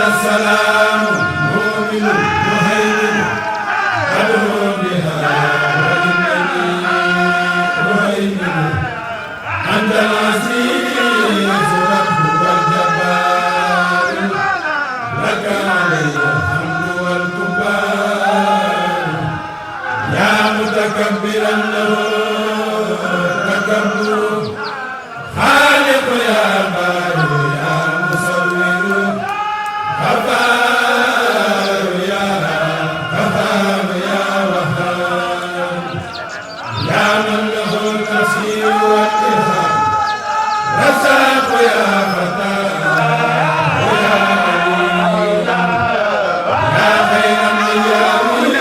السلام مؤمن مهيمن أدعو بها وإنني مهيمن أنت العزيز ربك الجبار لك علي الحمد والكبار يا متكبرا له تكبر خالق يا بارئ يا مصور غفار يا غفار يا وهاب يا من له التسيير والإرهاب رزاق يا فتاه يا عليم يا خير من يأوي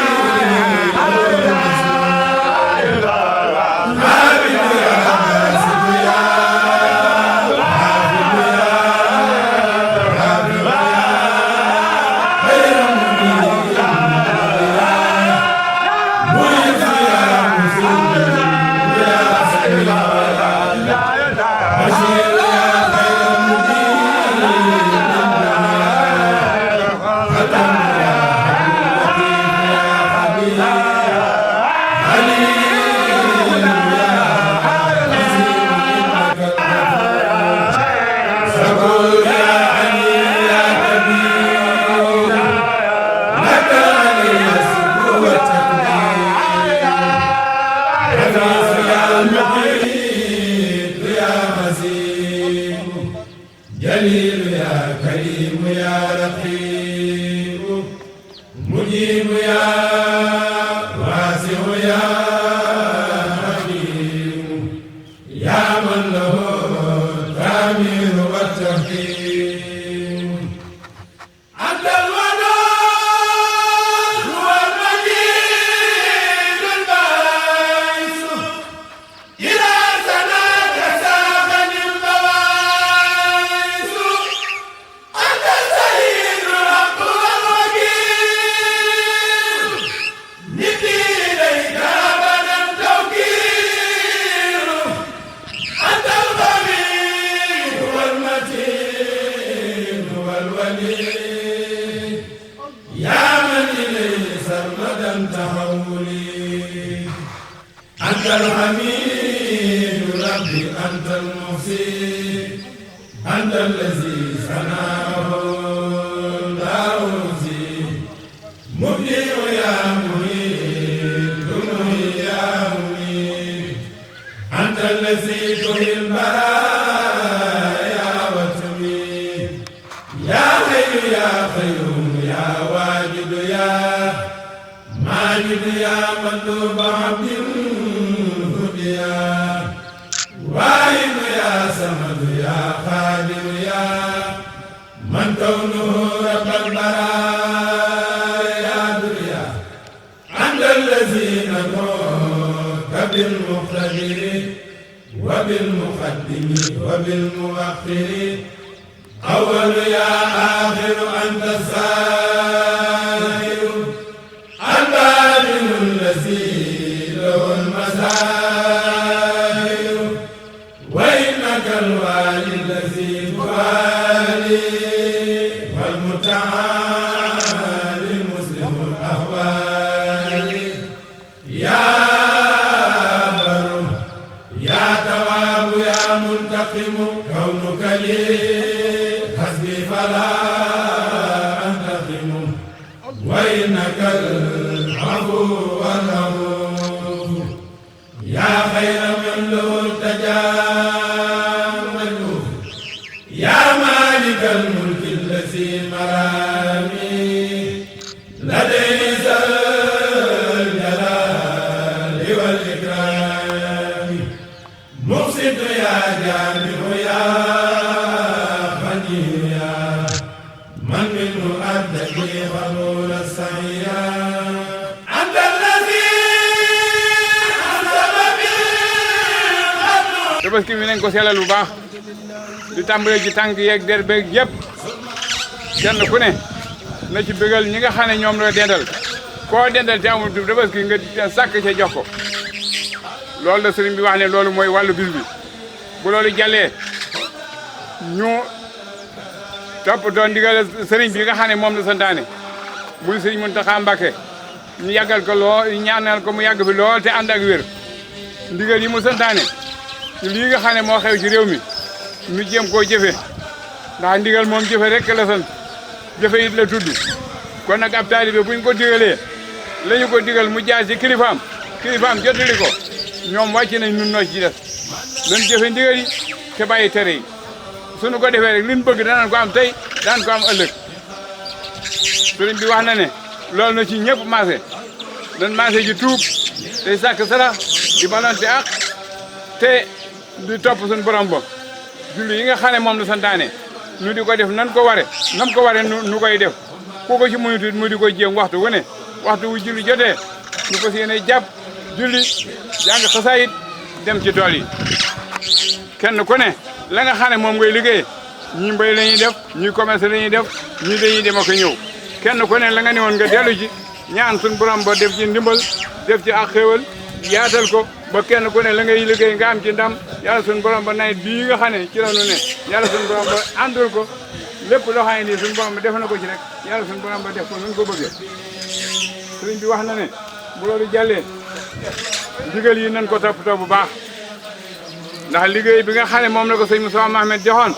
جليل يا كريم يا رقيب مجيب يا واسع يا حكيم يا من له التأمين والتحكيم أنت الودود والمجيد الباعث إلى سناك ساقني البواعث أنت السيد الحق والوكيل ندي إليك أبدا التوكيل أنت الغني والمتين والولي يا من إليه سرمدا تحولي أنت الحميد ربي أنت المحسن أنت الذي صنعه داوزي مبدئ يا مهيب تمهي يا مهيب أنت الذي تحيي البرايا وتميت يا حي يا قيوم يا واجد يا ماجد يا مندوب عبد هديا واحد يا صمد يا خادم يا من كونه رب البرايا دنيا أنت الذي ندعوك بالمقتدر وبالمقدم وبالمؤخر أول يا آخر أنت الظاهر الباطن الذي له المظاهر وإنك الوالي الذي توالي والمتعالي مسلم الأهوال يا بر يا تواب يا منتقم كونك لي حسبي فلا أنتقم وإنك العفو والغفور يا خير من له التجامل يا مالك الملك الذي مرامي لديه ذا الجلال والإكرام مقسط يا جامع يا غني يا من منه أدري قبول السعيان أنت الذي Tabaski mi nañ ko sellal bu baax di tàmbalee ci tànk yeeg der beeg yëpp kenn ku ne na ci bëggal ñi nga xam ne ñoom la dendal koo dendal te amul Tabaski nga sàkk ca jox ko loolu la sëriñ bi wax ne loolu mooy wàllu bis bi bu loolu jàllee ñu toppatoo ndigal sëriñ bi nga xam ne moom la santaane muy sëriñ Mountakha Mbacké ñu yàggal ko lool ñaanal ko mu yàgg fi lool te ànd ak wér ndigal yi mu santaane ci lii nga xam ne moo xew ci réew mi ñu jéem koo jëfe ndax ndigal moom jëfe rek la sant jëfe it la tudd kon nag ab taalibe buñ ko digalee la ñu ko digal mu jaar ci kilifaam jottali ko ñoom wàcc nañ nun noo ci def dañ jëfe ndigal yi te bàyyi tere yi suñu ko defee rek liñ bëgg danañ ko am tey daan ko am ëllëg sëriñ bi wax na ne loolu na ci ñëpp maase dañ maase ji tuub te sàkk sarax di balante ak te di topp suñu borom ba julli yi nga xam ne moom la santaane nu di ko def nam ko ware nu koy def ku ko ci mënut mu di ko jéem waxtu wu ne waxtu wu julli jotee nu ko séenee jàpp julli jàng xasaayit dem ci tool yi kenn ku ne la nga xam ne moom ngay liggéey ñi mbéy la ñuy def ñi commerce la ñuy def ñi dañuy dem ak ñëw kenn ku ne la nga ne woon nga dellu ci ñaan suñu borom ba def ci ndimbal def ci ak xéewal yaatal ko ba kenn ku ne la ngay liggéey nga am ci ndam yàlla suñu borom ba nawet bii nga xam ne ci la nu ne yàlla suñu borom ba àndul ko lépp loo xam ne nii suñu borom ba def na ko ci rek yàlla suñu borom ba def ko nun ko bëggee sëriñ bi wax na ne bu loolu jàllee ndigal yi nañ ko toppatoo bu baax ndax liggéey bi nga xam ne moom la ko sëñ Moussa Mohamed joxoon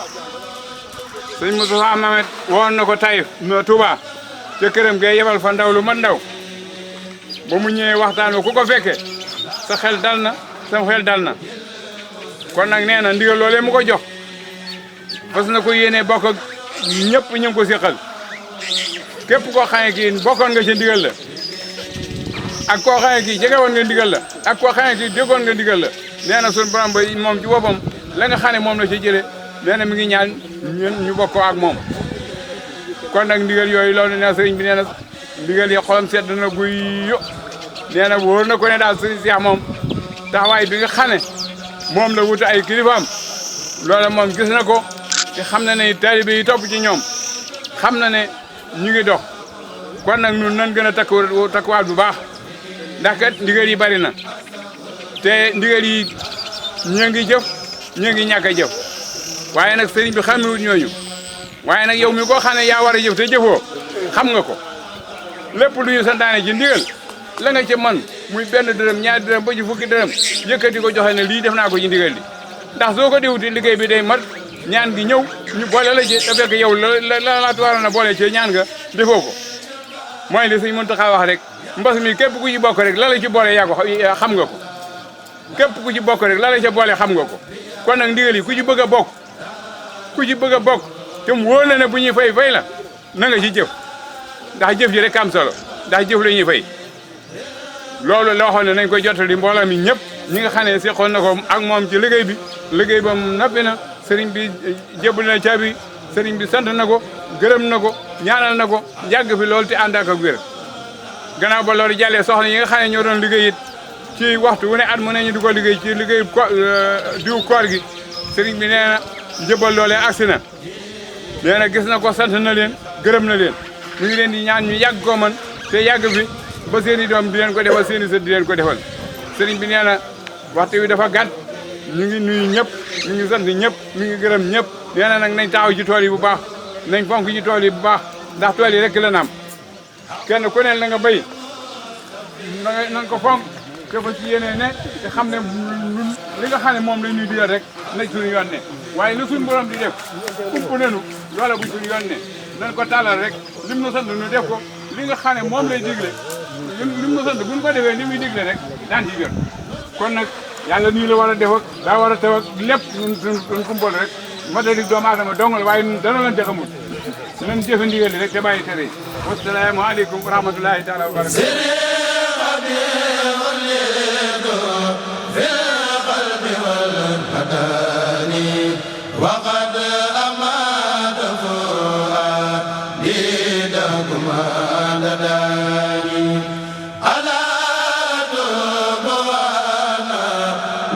sëñ Moussa Mohamed woon na ko Taïf no Touba ca këram gay yebal fa ndaw lu mat ndaw ba mu ñëwee waxtaan ku ko fekke sa xel dal na sa xel dal na kon nag nee na ndigal loolee mu ko jox fas na ko yéene bokk ak ñëpp ñu ngi ko séqal képp koo xam ne kii bokkoon nga ci ndigal la ak koo xam ne kii jege woon nga ndigal la ak koo xam ne kii déggoon nga ndigal la nee na suñu borom ba moom ci boppam la nga xam ne moom la ci jëlee nee na mi ngi ñaan ñu bokkoo ak moom kon nag ndigal yooyu loolu nee na sëriñ bi nee na ndigal yi xolam sedd na guy yo nee na wóor na ko ne daal sëriñ Cheikh moom taxawaay bi nga xam ne moom la wuta ay kilifaam loolu moom gis na ko te xam na ne taalibe yi topp ci ñoom xam na ne ñu ngi dox kon nag ñun nan gën a takkuwaat bu baax ndax kat ndigal yi bari na te ndigal yi ñu ngi jëf ñu ngi ñàkk a jëf waaye nag sëriñ bi xamewut ñooñu waaye nag yow mi ko xam ne yaa war a jëf te jëfoo xam nga ko lépp lu ñu santaane ci ndigal la nga ci man muy benn dërëm ñaari dërëm ba ci fukki dërëm yëkkati ko joxe ne lii def naa ko ci ndigal li ndax soo ko diwuti liggéey bi day mat ñaan gi ñëw ñu boole la ci te fekk yow la waroon a boole ci ñaan nga defoo ko mooy li Sëñ Muntaxa wax rek mbas mi képp ku ci bokk rek la la ci boole yaa ko xam nga ko képp ku ci bokk rek la la ci boole xam nga ko kon nag ndigal yi ku ci bëgg a bokk te mu wóor na ne bu ñuy fay la na nga ci jëf ndax jëf ji rek am solo ndax jëf la ñuy fay loolu la waxoon ne nañ koy jottali mbooloo mi ñëpp ñi nga xam ne seqoon na ko ak moom ci liggéey ba mu noppi na sëriñ bi jébbal na caabi sëriñ bi sant na ko gërëm na ko ñaanal na ko yàgg fi loolu te ànd ak wér gannaaw ba loolu jàllee soxna yi nga xam ne ñoo doon liggéey it ci waxtu wu ne at mu ne ñu di ko liggéey ci liggéey diw koor gi sëriñ bi nee na jébbal loolee agsi na nee na gis na ko sant na leen gërëm na leen ñu ngi leen di ñaan ñu yàgg ko man te yàgg fi ba seen i doom di leen ko defal seen i sët di leen ko defal sëriñ bi nee na waxtu wi dafa gàtt ñu ngi nuyu ñëpp ñu ngi sant ñëpp ñu ngi gërëm ñëpp nee na nag nañ taxaw ci tool yi bu baax nañ fonk ci tool yi bu baax ndax tool yi rek la naam kenn ku ne la nga béy na nga ko fonk te fa ci yéene ne te xam ne li nga xam ne moom la ñuy digal rek nañ suñu yoon ne waaye lu suñu borom di def kump nenu loola buñ suñu yoon ne nañ ko tàllal rek lim nu sant nu def ko li nga xam ne moom lay digle lim nu sant buñ ko defee ni muy digle rek daan ci jot kon nag yàlla nii la war a def ak daa war a taw ak lépp ñun kumpal rek matadi doomu aadama dong la waaye ñun dana leen jaxamul nañ jëfe ndigal li rek te bàyyi tere yi wassalaamu aleykum wa rahmatullahi taala wa barakatuh وقد أمات فؤادي دكما دداني ألا تبوانا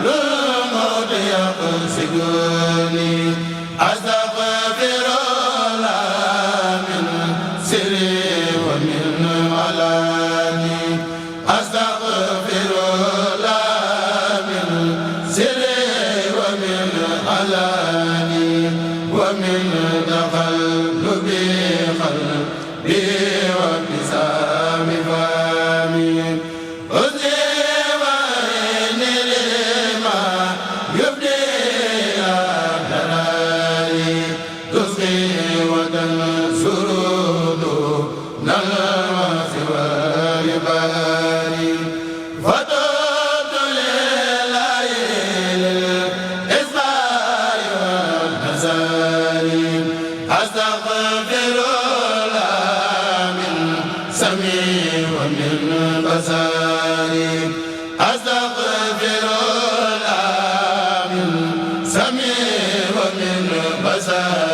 للموت يقصدني أستغفر الله من سري ومن علاني أستغفر الله من سري ومن علاني ومن تقلبي قلبي وابتسام فمي أستغفر الله من سميع ومن بصر